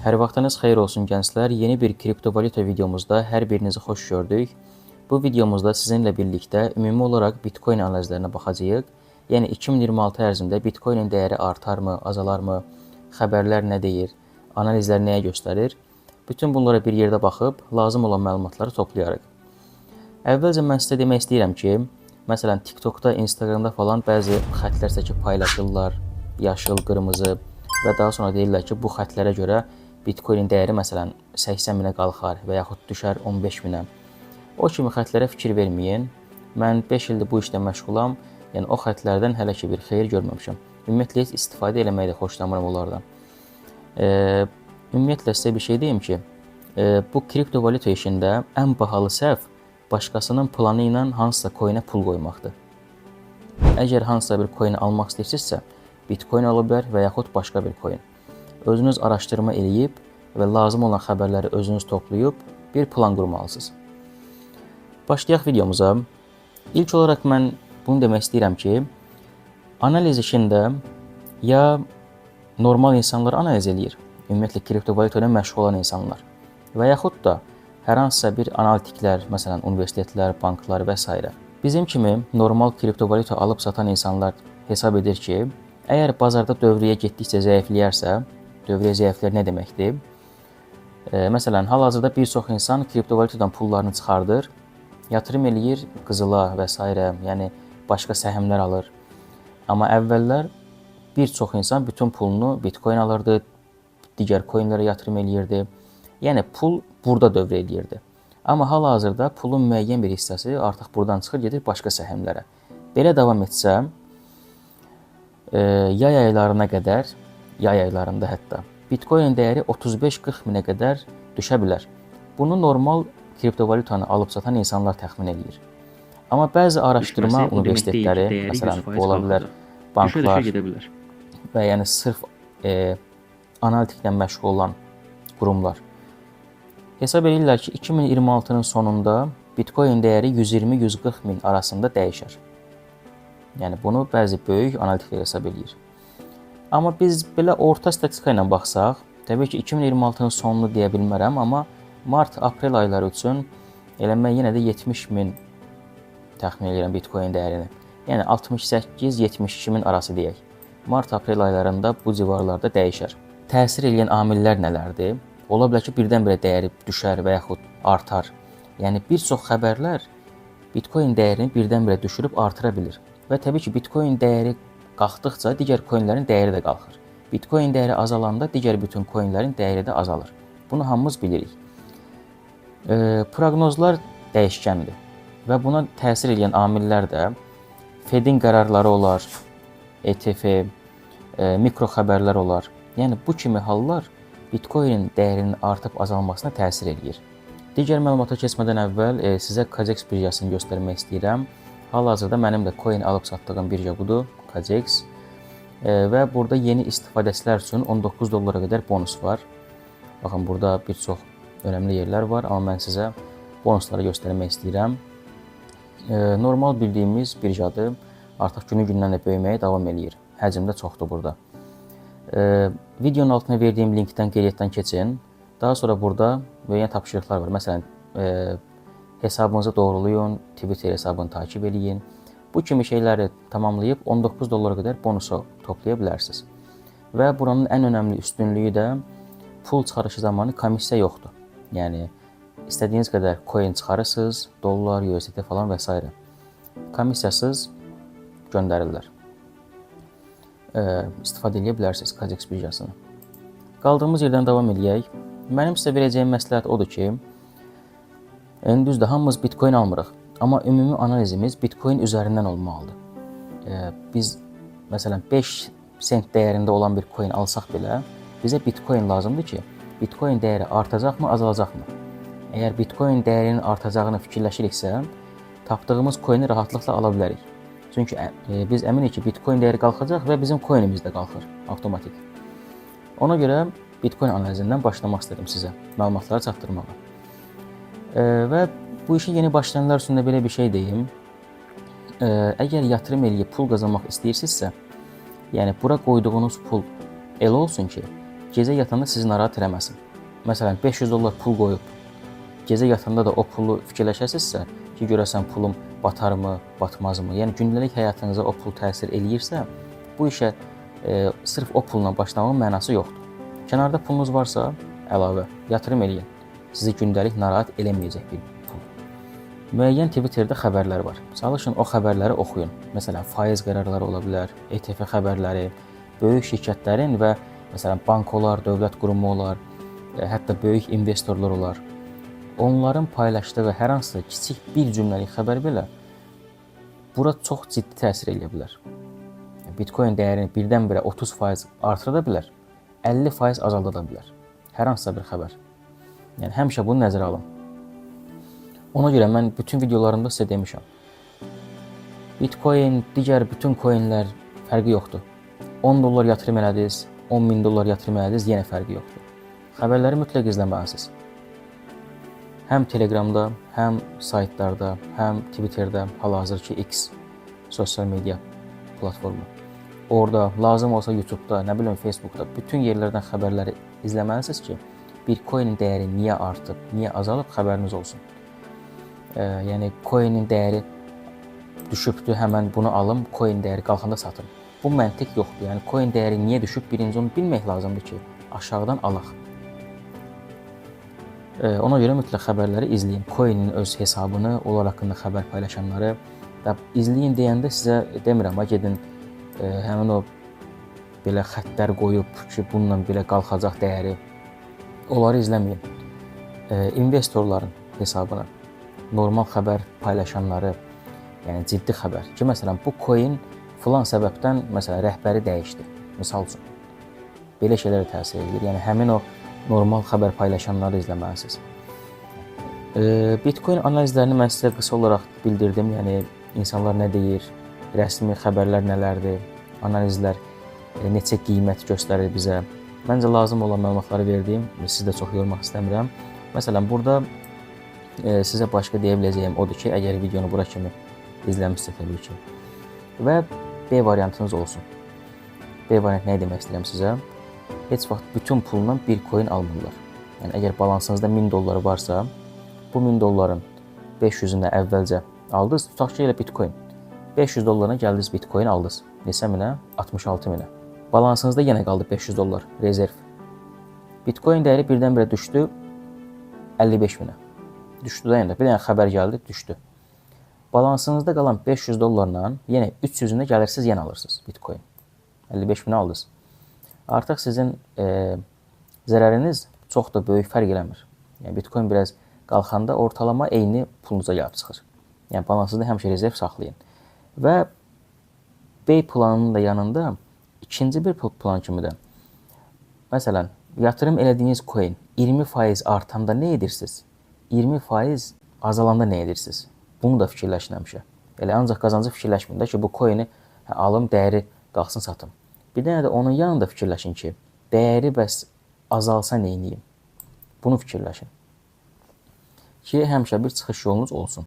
Hər vaxtınız xeyir olsun gənclər. Yeni bir kriptovalyuta videomuzda hər birinizi xoş gördük. Bu videomuzda sizinlə birlikdə ümumi olaraq Bitcoin analizlərinə baxacağıq. Yəni 2026 ərzində Bitcoinin dəyəri artarmı, azalarmı, xəbərlər nə deyir, analizlər nəyə göstərir? Bütün bunlara bir yerdə baxıb lazım olan məlumatları toplayarıq. Əvvəlcə mən sizə demək istəyirəm ki, məsələn TikTokda, Instagramda falan bəzi xətlər çəkib paylaşırlar, yaşıl, qırmızı və daha sonra deyirlər ki, bu xətlərə görə Bitcoinin dəyəri məsələn 80 minə qalxar və yaxud düşər 15 minə. O kimi xətlərə fikir verməyin. Mən 5 ildir bu işlə məşğulam. Yəni o xətlərdən hələ ki bir xeyir görməmişəm. Ümumiyyətlə heç istifadə eləməyi də xoşlamıram onlardan. Ümumiyyətlə sizə bir şey deyim ki, bu kriptovalyuta işində ən bahalı səhv başqasının planı ilə hansısa coinə pul qoymaqdır. Əgər hansısa bir coin almaq istəyirsinizsə, Bitcoin ola bilər və yaxud başqa bir coin. Özünüz araşdırma eləyib və lazım olan xəbərləri özünüz toplayıb bir plan qurmalısınız. Başlayaq videomuza. İlk olaraq mən bunu demək istəyirəm ki, analiz işində ya normal insanlar analiz eləyir, ümumiyyətlə kriptovalyuta ilə məşğul olan insanlar və yaxud da hər hansısa bir analitiklər, məsələn universitetlər, banklar və s. Bizim kimi normal kriptovalyuta alıb satan insanlar hesab edir ki, əgər bazarda dövriyyə getdikcə zəifləyərsə, dövriyyə zəifləyər nə deməkdir? Məsələn, hal-hazırda bir çox insan kriptovalyutadan pullarını çıxardır, yatırım eləyir qızıla və s. yəni başqa səhmlər alır. Amma əvvəllər bir çox insan bütün pulunu Bitcoin alırdı, digər coinlərə yatırım eləyirdi. Yəni pul burada dövr eləyirdi. Amma hal-hazırda pulun müəyyən bir hissəsi artıq buradan çıxır, gedir başqa səhmlərə. Belə davam etsə, yay aylarına qədər, yay aylarında hətta Bitcoin dəyəri 35-40 minə qədər düşə bilər. Bunu normal kriptovalyutanı alıb satan insanlar təxmin eləyir. Amma bəzi araşdırma Düşməsi o demək deyil ki, universitetləri, dəyəri məsələn, 100% bu ola bilər qalxacaq. Düşə-düşə banklar gedə bilər. və yəni sırf analitiklə məşğul olan qurumlar hesab edirlər ki, 2026-nın sonunda Bitcoin dəyəri 120-140 min arasında dəyişər. Yəni bunu bəzi böyük analitiklər hesab eləyir. Amma biz belə orta statistika ilə baxsaq, təbii ki, 2026-nın sonunu deyə bilmərəm, amma mart-aprel ayları üçün elə mən yenə də 70 min təxmin edirəm Bitcoin dəyərini. Yəni 68-72 min arası deyək. Mart-aprel aylarında bu civarlarda dəyişər. Təsir eləyən amillər nələrdir? Ola bilər ki, birdən-birə dəyəri düşər və yaxud artar. Yəni bir çox xəbərlər Bitcoin dəyərini birdən-birə düşürüb artıra bilir. Və təbii ki, Bitcoin dəyəri qalxdıqca digər coinlərin dəyəri də qalxır. Bitcoin dəyəri azalanda digər bütün coinlərin dəyəri də azalır. Bunu hamımız bilirik. Proqnozlar dəyişkəndir və buna təsir edən amillər də Fed-in qərarları olar, ETF, mikro xəbərlər olar. Yəni bu kimi hallar Bitcoin dəyərinin artıb azalmasına təsir eləyir. Digər məlumata keçmədən əvvəl sizə Kacex birjasını göstərmək istəyirəm. Hal-hazırda mənim də coin alıb satdığım birja budur, Kacex. Və burada yeni istifadəçilər üçün 19 dollara qədər bonus var. Baxın, burada bir çox önəmli yerlər var, amma mən sizə bonusları göstərmək istəyirəm. Normal bildiyimiz birjadır. Artıq günü-gündən də böyüməyə davam eləyir. Həcm də çoxdur burada. Videonun altına verdiyim linkdən qeydiyyatdan keçin. Daha sonra burada müəyyən tapşırıqlar var. Məsələn, hesabınızı doğrulayın, Twitter hesabını takib eləyin. Bu kimi şeyləri tamamlayıb 19 dollara qədər bonusu toplaya bilərsiniz. Və buranın ən önəmli üstünlüyü də pul çıxarışı zamanı komissiya yoxdur. Yəni istədiyiniz qədər coin çıxarırsınız, dollar, USDT falan və s. Komissiyasız göndərirlər. İstifadə edə bilərsiniz Kacex birjasını. Qaldığımız yerdən davam eləyək. Mənim sizə verəcəyim məsləhət odur ki, yəni düzdür, hamımız Bitcoin almırıq, amma ümumi analizimiz Bitcoin üzərindən olmalıdır. Biz məsələn 5 sent dəyərində olan bir coin alsaq belə, bizə Bitcoin lazımdır ki, Bitcoin dəyəri artacaqmı, azalacaqmı? Əgər Bitcoin dəyərinin artacağını fikirləşiriksə, tapdığımız coini rahatlıqla ala bilərik. Çünki biz əminik ki, Bitcoin dəyəri qalxacaq və bizim coinimiz də qalxır avtomatik. Ona görə Bitcoin analizindən başlamaq istədim sizə, məlumatları çatdırmağa. Və bu işə yeni başlayanlar üçün də belə bir şey deyim. Əgər yatırım eləyib pul qazanmaq istəyirsinizsə, yəni bura qoyduğunuz pul elə olsun ki, gecə yatanda sizi narahat eləməsin. Məsələn, 500 dollar pul qoyub gecə yatanda da o pulu fikirləşəsinizsə ki, görəsən pulum batarmı, batmazmı? Yəni gündəlik həyatınıza o pul təsir eləyirsə, bu işə sırf o pulla başlamağın mənası yoxdur. Kənarda pulunuz varsa, əlavə yatırım eləyin. Sizi gündəlik narahat eləməyəcək bir pul. Müəyyən Twitterdə xəbərlər var. Çalışın o xəbərləri oxuyun. Məsələn, faiz qərarları ola bilər, ETF xəbərləri, böyük şirkətlərin və məsələn bank olar, dövlət qurumu olar, hətta böyük investorlar olar. Onların paylaşdığı hər hansısa kiçik bir cümləlik xəbər belə bura çox ciddi təsir eləyə bilər. Bitcoin dəyərini birdən-birə 30% artıra da bilər, 50% azalda da bilər. Hər hansısa bir xəbər. Yəni həmişə bunu nəzərə alın. Ona görə mən bütün videolarımda sizə demişəm. Bitcoin, digər bütün coinlər fərqi yoxdur. 10 dollar yatırım elədiniz, 10 min dollar yatırım elədiniz, yenə fərqi yoxdur. Xəbərləri mütləq izləməlisiniz. Həm Telegramda, həm saytlarda, həm Twitterdə, hal-hazırki X sosial media platformu. Orada lazım olsa YouTube'da, nə bilim Facebook'da bütün yerlərdən xəbərləri izləməlisiniz ki, bir coinin dəyəri niyə artıb, niyə azalıb xəbəriniz olsun. Yəni coinin dəyəri düşübdür, həmən bunu alım, coin dəyəri qalxanda satım. Bu məntiq yoxdur. Yəni coin dəyəri niyə düşüb, birinci onu bilmək lazımdır ki, aşağıdan alaq. Ona görə mütləq xəbərləri izləyin. Coinin öz hesabını, onlar haqqında xəbər paylaşanları və izləyin deyəndə sizə demirəm, ha gedin həmin o belə xəttlər qoyub ki, bununla belə qalxacaq dəyəri. Onları izləməyin. İnvestorların hesabını, normal xəbər paylaşanları, yəni ciddi xəbər ki, məsələn, bu coin filan səbəbdən məsələn rəhbəri dəyişdi. Misal üçün. Belə şeylərə təsir edir. Yəni həmin o normal xəbər paylaşanları izləməlisiniz. Bitcoin analizlərini mən sizə qısa olaraq bildirdim. Yəni insanlar nə deyir, rəsmi xəbərlər nələrdir, analizlər neçə qiymət göstərir bizə. Məncə lazım olan məlumatları verdim. Sizi də çox yormaq istəmirəm. Məsələn, burada sizə başqa deyə biləcəyim odur ki, əgər videonu bura kimi izləmişsə təbii ki. Və B variantınız olsun. B variant nə demək istəyirəm sizə? Heç vaxt bütün pulla bir coin almırlar. Yəni əgər balansınızda 1000 dollar varsa, bu 1000 dolların 500-ünü əvvəlcə aldınız, tutaq ki, elə Bitcoin. 500 dollarına gəldiniz Bitcoin aldınız. Neçə minə? 66 minə. Balansınızda yenə qaldı 500 dollar rezerv. Bitcoin dəyəri birdən-birə düşdü 55 minə. Düşdü də yəni. Bir dənə xəbər gəldi, düşdü. Balansınızda qalan 500 dollarla yenə 300-ünü gəlirsiniz, yenə alırsınız Bitcoin. 55 minə aldınız. Artıq sizin zərəriniz çox da böyük fərq eləmir. Yəni Bitcoin biraz qalxanda ortalama eyni pulunuza gəlib çıxır. Yəni balansınızda həmişə rezerv saxlayın. Və B planının da yanında ikinci bir plan kimi də məsələn, yatırım elədiyiniz coin 20% artanda nə edirsiniz? 20% azalanda nə edirsiniz? Bunu da fikirləşin həmişə. Elə ancaq qazancı fikirləşməyin də ki, bu coini alım, dəyəri qalxsın satım. Bir dənə də onun yanında fikirləşin ki, dəyəri bəs azalsa nə edeyim? Bunu fikirləşin. Ki, həmişə bir çıxış yolunuz olsun.